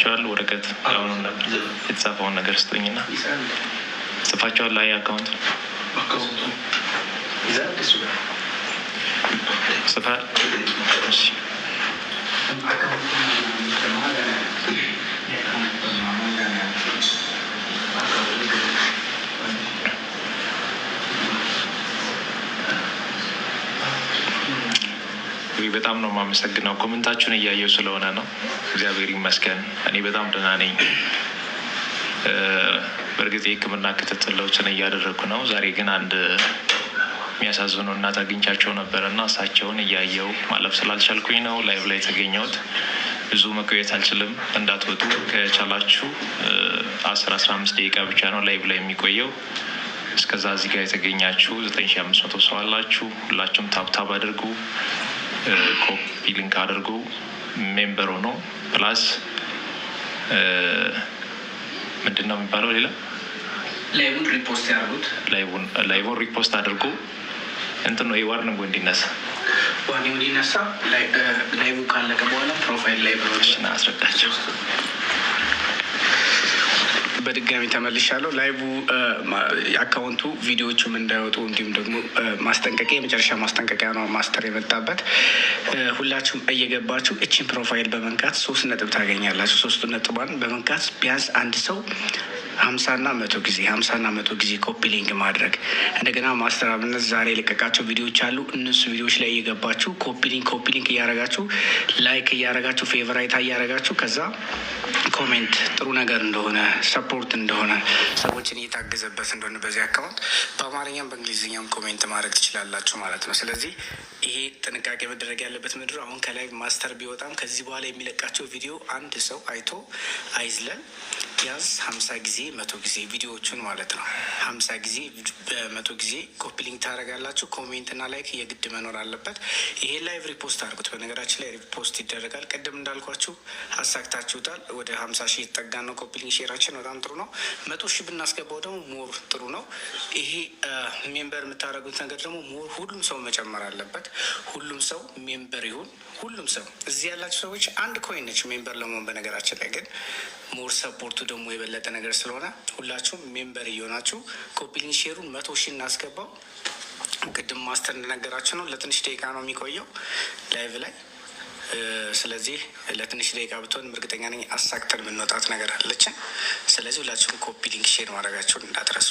ጽፋችኋል? ወረቀት አሁኑ ነበር የተጻፈውን ነገር ስጡኝና ጽፋችኋል? አይ account ጽፋል። እሺ በጣም ነው የማመሰግነው። Comment ኣችሁን እያየው ስለሆነ ነው። እግዚአብሔር ይመስገን፣ እኔ በጣም ደህና ነኝ። በእርግጥ የሕክምና ክትትሎችን እያደረግኩ ነው። ዛሬ ግን አንድ የሚያሳዝኑ እናት አግኝቻቸው ነበረ እና እሳቸውን እያየው ማለፍ ስላልቻልኩኝ ነው live ላይ የተገኘሁት። ብዙ መቆየት አልችልም፣ እንዳትወጡ። ከቻላችሁ 10 15 ደቂቃ ብቻ ነው live ላይ የሚቆየው። እስከዛ እዚህ ጋር የተገኛችሁ 9500 ሰው አላችሁ። ሁላችሁም tap tap አድርጉ፣ copy link አድርጉ፣ member ሆኖ plus ምንድን ነው የሚባለው ሌላ Live ኡን repost ያድርጉት። Live ን repost አድርጉ። እንትን ነው warning እንዲነሳ። Warning እንዲነሳ live ካለቀ በኋላ profile ላይ እና አስረዳቸው። በድጋሚ ተመልሻለሁ። Live account ኡ ቪዲዮዎቹም እንዳይወጡ እንዲሁም ደግሞ ማስጠንቀቂያ፣ የመጨረሻ ማስጠንቀቂያ ነው ማስተር የመጣበት። ሁላችሁም እየገባችሁ እችን profile በመንካት ሶስት ነጥብ ታገኛላችሁ። ሶስቱ ነጥቧን በመንካት ቢያንስ አንድ ሰው 50ና 100 ጊዜ፣ 50ና 100 ጊዜ copy link ማድረግ። እንደገና ማስተር አብነት ዛሬ የለቀቃቸው ቪዲዮዎች አሉ። እነሱ ቪዲዮዎች ላይ እየገባችሁ copy link፣ copy link እያረጋችሁ፣ like እያረጋችሁ፣ favorite እያረጋችሁ፣ ከዛ comment ጥሩ ነገር እንደሆነ፣ support እንደሆነ፣ ሰዎችን እየታገዘበት እንደሆነ በዚህ account በአማርኛም በእንግሊዝኛም comment ማድረግ ትችላላችሁ ማለት ነው። ስለዚህ ይሄ ጥንቃቄ መደረግ ያለበት ምድር አሁን ከላይ ማስተር ቢወጣም ከዚህ በኋላ የሚለቃቸው ቪዲዮ አንድ ሰው አይቶ አይዝለል። ቢያንስ 50 ጊዜ፣ 100 ጊዜ ቪዲዮዎቹን ማለት ነው፣ 50 ጊዜ በ100 ጊዜ copy link ታደርጋላችሁ። Comment እና like የግድ መኖር አለበት። ይሄ live repost አድርጉት። በነገራችን ላይ repost ይደረጋል። ቅድም እንዳልኳችሁ አሳክታችሁታል። ወደ 50,000 የተጠጋ ነው copy link share ኣችን፣ በጣም ጥሩ ነው። 100,000 ብናስገባው ደግሞ more ጥሩ ነው። ይሄ member የምታደርጉት ነገር ደግሞ more ሁሉም ሰው መጨመር አለበት። ሁሉም ሰው member ይሁን። ሁሉም ሰው እዚህ ያላችሁ ሰዎች አንድ coin ነች member ለመሆን። በነገራችን ላይ ግን more support ኡ ደግሞ የበለጠ ነገር ስለሆነ ሁላችሁም member እየሆናችሁ copy link share ኡን 100,000 እናስገባው። ቅድም ማስተር እንደነገራችሁ ነው፣ ለትንሽ ደቂቃ ነው የሚቆየው live ላይ። ስለዚህ ለትንሽ ደቂቃ ብትሆን እርግጠኛ ነኝ አሳክተን የምንወጣት ነገር አለችን። ስለዚህ ሁላችሁም copy link share ማድረጋችሁን እንዳትረሱ።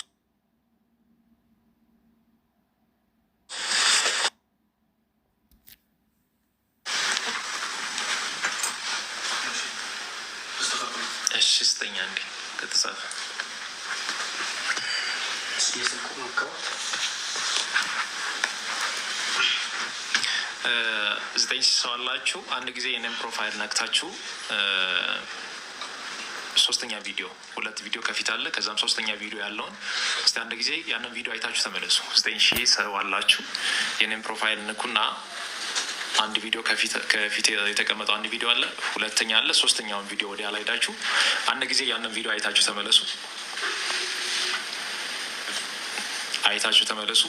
እሺ ስጠኛ እንዴ ከተጻፈ። የስልኩን account 9000 ሰው አላችሁ። አንድ ጊዜ የኔን profile ነክታችሁ ሶስተኛ ቪዲዮ፣ ሁለት ቪዲዮ ከፊት አለ። ከዛም ሶስተኛ ቪዲዮ ያለውን እስቲ አንድ ጊዜ ያንን ቪዲዮ አይታችሁ ተመለሱ። 9000 ሰው አላችሁ። የኔን profile ንኩና አንድ ቪዲዮ ከፊት የተቀመጠው አንድ ቪዲዮ አለ፣ ሁለተኛ አለ፣ ሶስተኛውን ቪዲዮ ወዲያ ላይ ሄዳችሁ አንድ ጊዜ ያንን ቪዲዮ አይታችሁ ተመለሱ። አይታችሁ ተመለሱ።